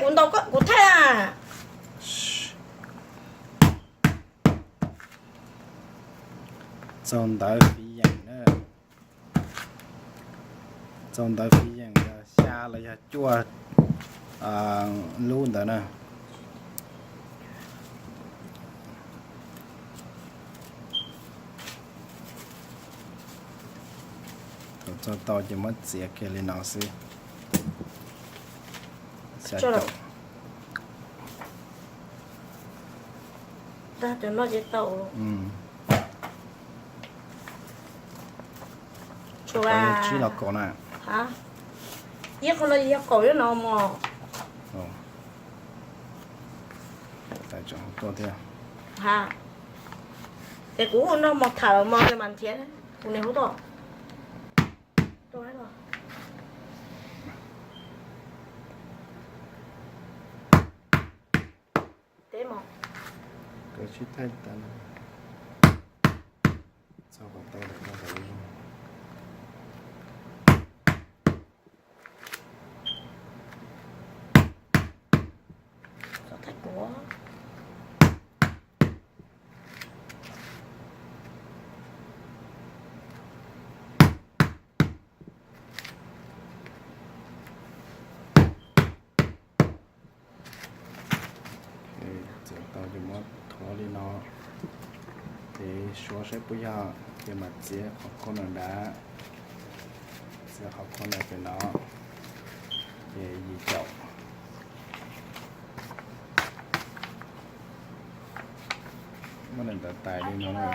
Kuv ntaus, kuv thaij. Txaus ntawv fiv yeem na. Txaus ntawv fiv yeem xya los yog cuaj lub ntawd na. Thaum txog tau ces muab txiav kiag li no xwb. Xya caum. Tsib los kaum na. Ib qho no yog kaum no mog. Tuaj thiab. Ces kuv hu no mog, tham mog, mas nrhiav kuv niam hu tuaj. Teb mog. Koj sib thaij tas txog kom tau kom zoo. Txiav tau ces muab thov li no, ces suav saib puas yog, ces mam txiav qhov corner nrad, txiav qhov corner pem no, ces yim caum. Muab nws ntawd tais li no na.